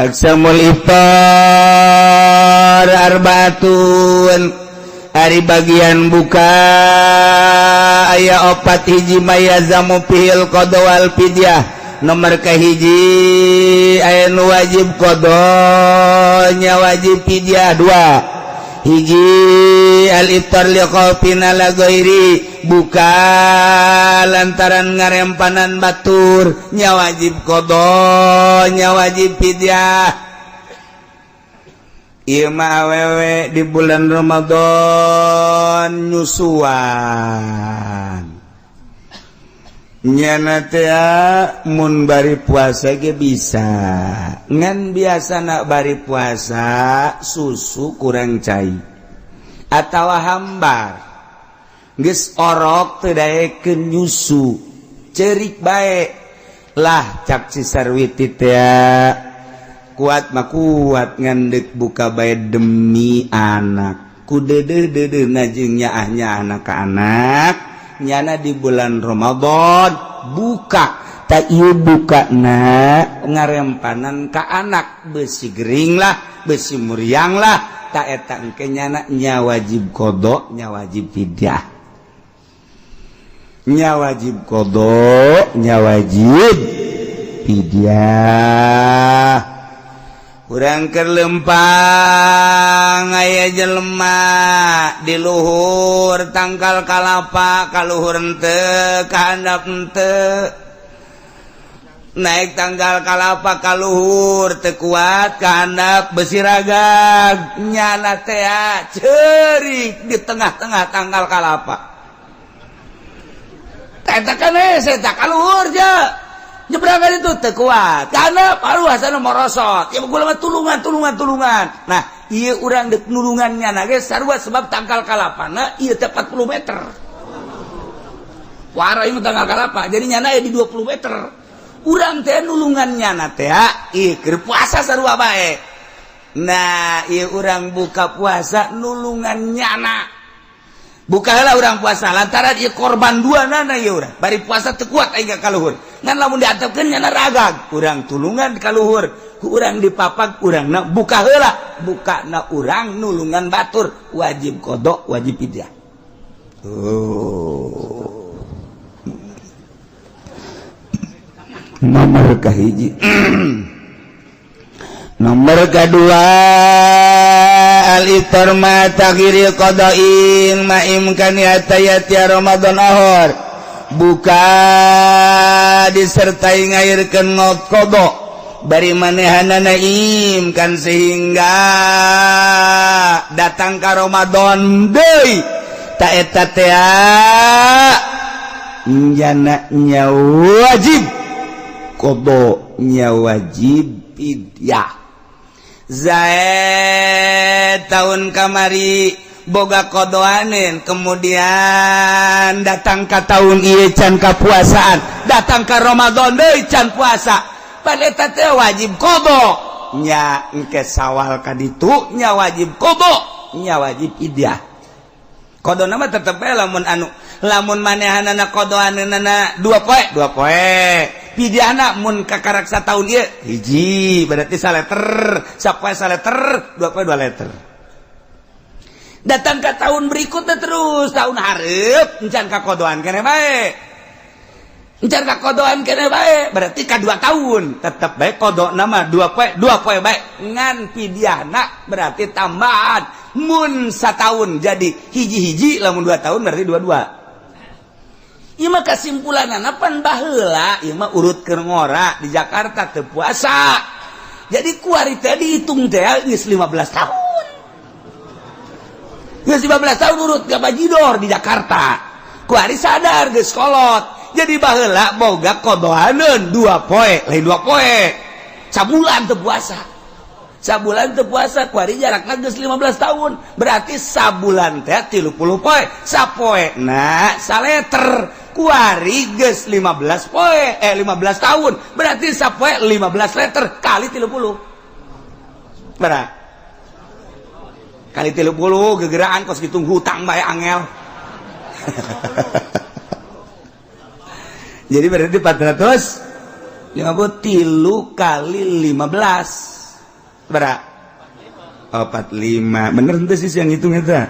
Wa aqsamul iftar arbaatun, ari bagian buka aya opat. Hiji, ma yalzamu fihil qada wal fidyah. Nomor kahiji, aya nu wajib qada, wajib fidyah. Dua, hiji, al iftar li khaufin ala ghairi, buka lantaran ngarempanan batur, nya wajib qada, nya wajib fidyah. Ieu mah awewe di bulan Ramadan nyusuan, nyana teh mun bari puasa ge bisa, ngan biasa nak bari puasa susu kurang cai atau hambar, geus orok teu daekeun nyusu, cerik bae lah. Cak si Sarwiti teh, kuat mah kuat, ngan deuk buka bae demi anak, ku deudeuh deudeuhna jeung nyaahnya anak ka anak nyana di bulan Ramadan buka. Tak ieu buka na ngarempanan ka anak, besi gering lah, besi muriang lah. Tak eta engke nyana nya wajib qada, nya wajib fidyah, nya wajib qada, nya wajib fidyah. Urang keur lempang, aya jelema di luhur tangkal kalapa, ka luhur henteu, ka handap henteu. Naik tangkal kalapa ka luhur teu kuat, ka handap besi ragag. Nyana teh ceurik di tengah-tengah tangkal kalapa. Eta kan saya tak ka luhur je, nyebrang itu teu kuat karena paru hasana morosot ya gua mah tulungan, tulungan, tulungan. Nah, ieu urang deuk nulungannya na ge sarua, sebab tangkal kalapana ieu teh 40 meter wara, ieu tangkal kalapa, jadi nyana di 20 meter. Urang teh nulungan nyana teh ieu keur puasa sarua bae. Nah, ieu urang buka puasa nulungan nyana, bukalah urang puasa lantaran ieu korban dua nana. Ieu urang bari puasa teu kuat aing ka luhur, ngan lamun diantepkeun nyana ragag. Urang tulungan ka luhur, ku urang dipapag, urangna buka heula. Buka na urang nulungan batur, wajib qada, wajib fidyah. Oh, nomor kahiji. Nomor kedua, al iftar ma taghyiri qada'in ma imkani hatta ya'tiya Ramadan akhar, buka disertai ngairkeun qada bari manehanana imkan sehingga datang ka Ramadan deui. Ta eta teh nyana nya wajib qada, nya wajib fidyah. Zaid tahun kamari boga qodoanen, kemudian datang ke tahun ieu can kapuasaan, datang ke Ramadan deui can puasa, pada eta teh wajib qada nya. Engke Sawal ka ditu nya wajib qada, nya wajib fidyah. Qada nama tetep bae, lamun anu lamun manehanana qodoanana 2 poe, 2 poe. Pidyahna mun kakarak tahun ieu hiji, berarti saleter, sapoe saleter, 2 poe 2 liter. Datang ke tahun berikutnya, terus tahun hareup encan kakodoan kene bae, encan kakodoan kene bae, berarti ka 2 tahun tetep bae qada nama 2 poe, 2 poe bae. Ngan pidyahna berarti tambahan, mun satahun jadi hiji-hiji, lamun 2 tahun berarti dua-dua. Ieu mah kesimpulanana pan baheula ieu mah urut keur ngora di Jakarta teu puasa, jadi kuari teh dihitung teh geus 15 tahun, geus 15 tahun urut ke bajidor di Jakarta. Kuari sadar geus kolot, jadi baheula boga qodoaneun 2 poe, lain 2 poe, sabulan teu puasa, sabulan teu puasa. Kuari jarakna geus 15 tahun, berarti sabulan teh 30 poe, sapoe nah saleter. Kuari geus 15 poe, eh, 15 tahun, berarti sapoe 15 liter kali 30. Berapa kali 30? Gegeraan kos gitu hutang bae angel. Jadi berarti 450 tilu kali 15. Berapa? 45. Bener henteu sih yang hitung eta?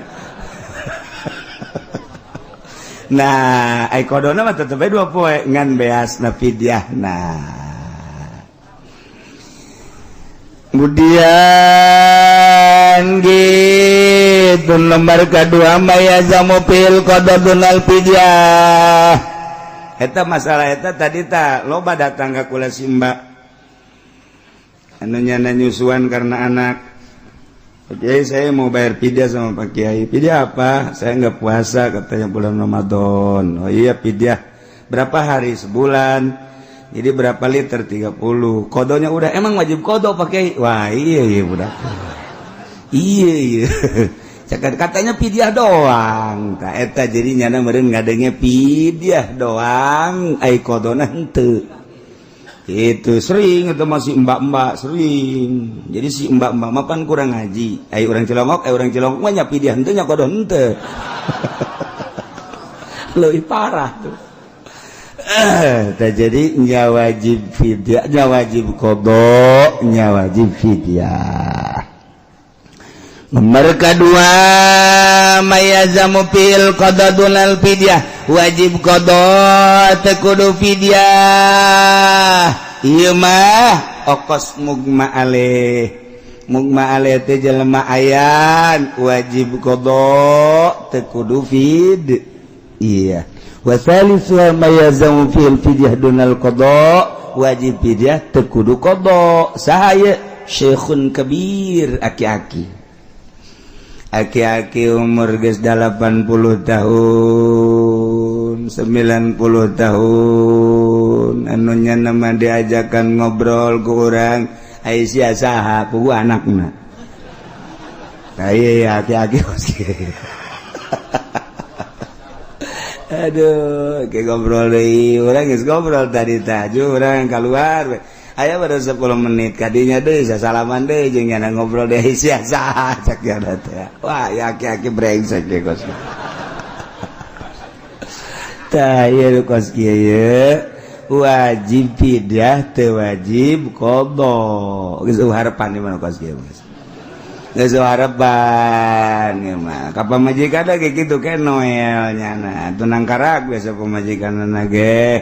Nah, ai qodona mah tetep bae 2 poe ngan beasna fidyahna. Kemudian gitu nomor kedua ma yalzamu fihil qodho dunal fidyah. Eta masalah eta tadi ta loba datang ka kula simba anu nyana nyusuan karena anak. Oke, saya mau bayar fidyah sama Pak Kiai. Fidyah apa? Saya nggak puasa katanya bulan Ramadan. Oh iya, fidyah. Berapa hari? Sebulan. Jadi berapa liter? 30. Qodonya udah. Emang wajib qodo, Pak Kiai? Wah, iya udah. Iya. Cakap katanya fidyah doang. Tah eta jadi nyana meureun ngadenge fidyah doang, ai qodona henteu. Itu sering itu masih mbak-mbak sering. Jadi si mbak-mbak mah pan kurang ngaji. Ai urang Cilongok, ai urang Cilongok mah nya fidyah henteu nya qodo henteu. Leuwih parah tuh. Jadi nya wajib fidyah, nya wajib qodo, nya wajib fidyah. Nomor kedua ma yalzamu fihil qodho dunal fidyah, wajib qodo teu kudu fidyah. Ieu mah okos mugma alaih. Mugma alaih teh jelema ayan wajib qodo teu kudu fid. Iya. Wa salisuha ma yalzamu fihil fidyah dunal qada, wajib fidyah teu kudu qada. Saha ieu? Syekhun kabir, aki-aki. Aki-aki umur geus 80 tahun, 90 tahun, anu nyana mah diajakan ngobrol ku urang, ai sia saha? Puguh anakna. Nah, iya aki-aki kos kieu. Aduh, kayak ngobrol deui, urang geus ngobrol tadi taju urang keluar we. Aya baru 10 menit kadinya deui salaman deui jeung nyana ngobrol deui, sia saha cak nyana teh. Wah, ya aki-aki brengsek ge kos. Tah ieu kos kieu ye. Wajib fidyah teu wajib qada. Geus harapan di mana kos kieu geus. Geus harapan ieu mah. Ka pamajikan ge kitu ke Noel nyana. Tunang karak biasa pamajikanna ge.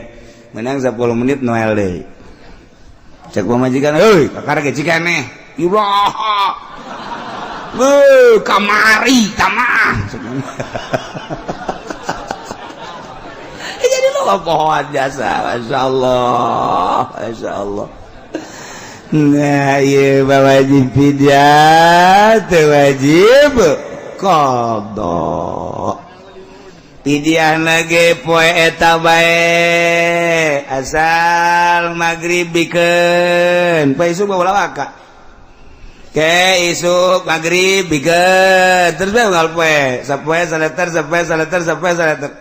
Menang 10 menit Noel deui. Cek pamajikan, "Euy, kakara ge cikeneh." Ilah. Beuh, kamari tamah. Jadi lo pohon jasa, Masya Allah, Masya Allah. Nah, iya wajib fidyah, teu wajib qada. Fidyah ge poe eta bae, asal maghrib bikeun. Poe isuk bawa waka. Ke isuk maghrib bikeun, terus bae unggal poe, sapoe saleter, sapoe saleter, sapoe saleter.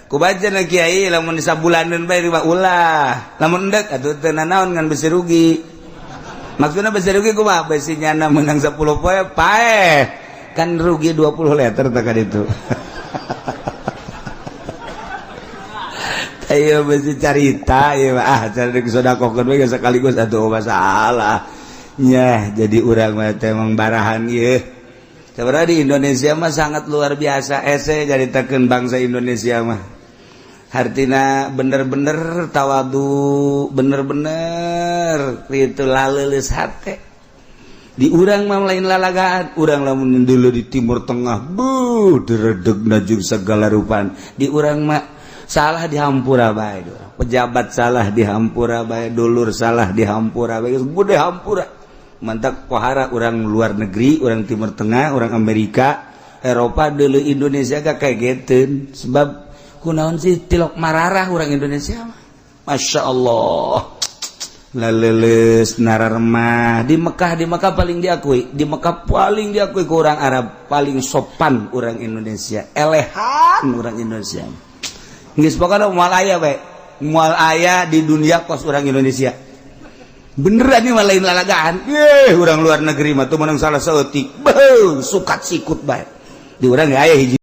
Ku baca na kiai lamun disabulaneun bae riba ulah. Lamun endek atuh teu nanaon ngan besi rugi. Maksudna besi rugi kumaha? Besi nyana menang 10 poe paeh. Kan rugi 20 liter tak itu. Ayo besi carita ieu ah cari sodakohkeun we sekaligus atuh masalah. Nya jadi urang mah teh emang barahan ieu. Sebenarnya di Indonesia mah sangat luar biasa ese caritakeun bangsa Indonesia mah. Hartina bener-bener tawadu, bener-bener itu laleuleus hate. Di urang mah lain lalagaan, urang lamun dulu di Timur Tengah, buh diredegna jeung segala rupan. Di urang mah salah dihampura bae, pejabat salah dihampura bae, dulur salah dihampura bae, gede hampura. Mantak pohara orang luar negeri, orang Timur Tengah, orang Amerika, Eropa dulu Indonesia gak kayak gitu. Sebab kunaon sih tilok mararah orang Indonesia mah. Masya Allah. Laleles nararemah di Mekah paling diakui, di Mekah paling diakui ke orang Arab, paling sopan orang Indonesia, elehan orang Indonesia. Geus pokokna moal aya we, moal aya di dunia kos orang Indonesia. Beneran ini mah lain lalagaan. Ye, orang luar negeri mah tuh menang salah saeutik. Beuh, sukat sikut bae. Di urang aya hiji.